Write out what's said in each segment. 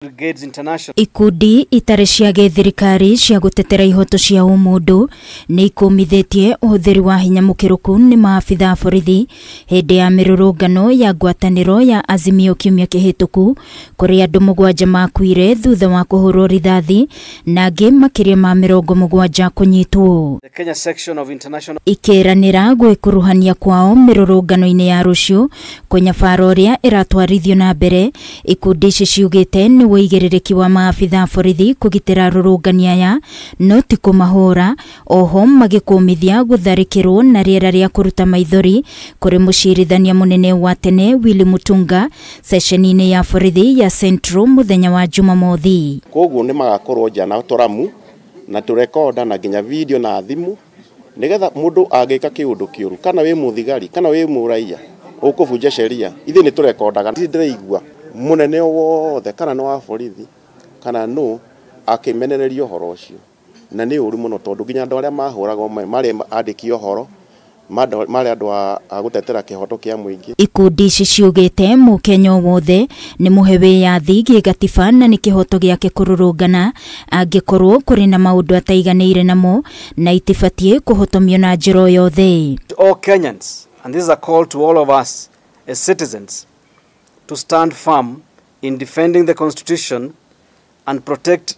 Brigades International. Ikundi itarĩ cia gĩthirikari cia gũtetera ihoto cia ũmũndũ nĩ ikũmithĩtie ũhũthĩri wa hinya mũkĩrũku nĩ maabitha a borithi hĩndĩ ya mĩrũrũngano ya ngwatanĩro ya Azimio kiumia kĩhĩtũku, kũrĩa andũ 7 makuire thutha wa kũhũrwo rithathi na angĩ makĩria ma 70 kũnyitwo. The Kenya section of international Ikĩranĩra gwĩkuruhania kwao mĩrũrũngano-inĩ ya rũciũ kũnyabara ũrĩa ĩratwarithio na mbere, ikundi ici ciugĩte nĩ ũigĩrĩrĩki wa maabitha a borithi kũgitĩra arũrũngani aya no ti kũmahũra, oho magĩkũmithia gũtharĩkĩrwo na rĩera rĩa kũruta maithori kũrĩ mũcirithania mũnene wa tene Willy Mutunga ceceni-inĩ ya borithi ya Central mũthenya wa Jumamothi. Koguo nĩ magakorwo nja na tũramu na tũrekonda na nginya video na thimũ nigetha mũndũ angĩka kĩũndũ kĩũru kana wĩ mũthigari kana wĩ mũraiya ũkũbunja sheria, ithuĩ nĩ tũrekondaga. Ndĩraigua munene wothe kana nĩ wa borithi kana no akĩmenereria ũhoro ũcio, na nĩ ũru mũno tondũ nginya andũ arĩa mahũragwo marĩ andĩki ũhoro marĩ andũ a gũtetera kĩhoto kĩa mũingĩ. Ikundi ici ciugĩte mũkenya wothe nĩ mũhe wĩyathi gĩgatiba na nĩ kĩhoto gĩake kũrũrũngana angĩkorwo kũrĩ na maũndũ ataiganĩire namo na itibatiĩ kũhotomio na njĩra o yothe. To all Kenyans, and this is a call to all of us as citizens, to stand firm in defending the Constitution and protect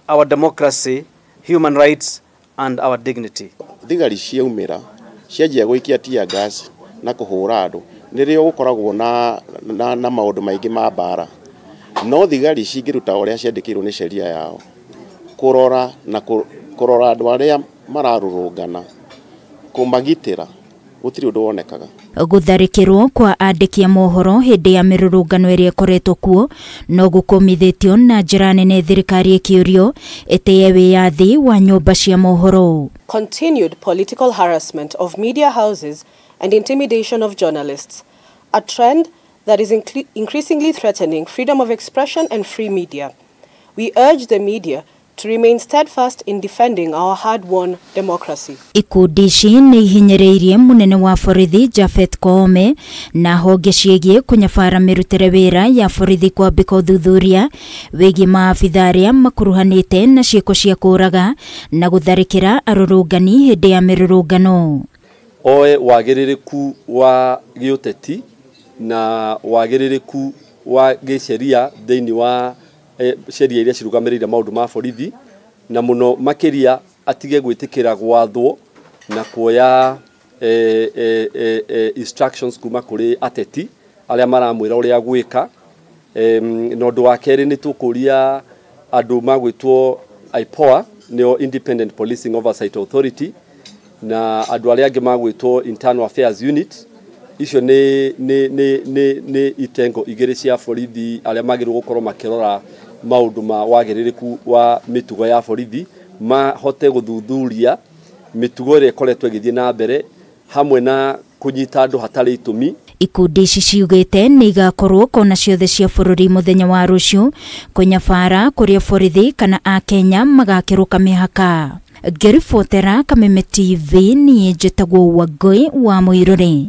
our democracy, human rights, and our dignity. Thigari ciaumĩra cianjia gũikia tear gas na kũhũra andũ nĩrĩo gũkoragwo na maũndũ maingĩ ma mbara, no thigari cingĩruta ũrĩa ciandĩkĩirwo nĩ sheria yao kũrora na kũrora andũ arĩa mararũrũngana kũmagitĩra gũtirĩ ũndũ wonekaga. Gũtharĩkĩrwo kwa andĩki a mohoro hĩndĩ ya mĩrũrũngano ĩrĩa ĩkoretwo kuo no gũkũmithĩtio na njĩra nene thirikari ĩkĩũrio ĩtĩye wĩyathi wa nyũmba cia mohoro. Continued political harassment of media houses and intimidation of journalists, a trend that is increasingly threatening freedom of expression and free media. We urge the media to remain steadfast in defending our hard-won democracy. Ikundi ici nĩ ihinyĩrĩirie mũnene wa borithi Japhet Koome na honge ciĩgiĩ kũnyabara mĩrutĩre wĩra ya borithi kwambĩka ũthuthuria wĩgiĩ maabitha arĩa makuruhanĩte na ciĩko cia kũũraga na gũtharĩkĩra arũrũngani hĩndĩ ya mĩrũrũngano. Oe wagĩrĩrĩku wa gĩũteti na wagĩrĩrĩku wa gĩsheria thĩinĩ wa sheria iria cirũgamĩrĩire maũndũ ma borithi, na mũno makĩria atige gwĩtĩkĩra gwathwo na kuoya instructions kuma kũrĩ ateti arĩa maramwĩra ũrĩa gwĩka. Na ũndũ wa kerĩ nĩ tũkũria andũ magwĩtwo IPOA, nĩo Independent Policing Oversight Authority, na andũ arĩa angĩ magwĩtwo Internal Affairs Unit. Icio nĩ itengo igĩrĩ cia borithi arĩa magĩrĩirwo gũkorwo makĩrora maũndũ ma wagĩrĩrĩku wa mĩtugo ya borithi, mahote gũthuthuria mĩtugo ĩrĩa ĩkoretwo ĩgĩthiĩ na mbere hamwe na kũnyita andũ hatarĩ itũmi. Ikundi ici ciugĩte nĩ igakorwo kona ciothe cia bũrũri mũthenya wa rũciũ kũnyabara kũrĩa borithi kana akenya magakĩrũka mĩhaka. Ngĩribotera Kameme TV, niĩ njĩtagwo Wangũi wa Mũirũrĩ.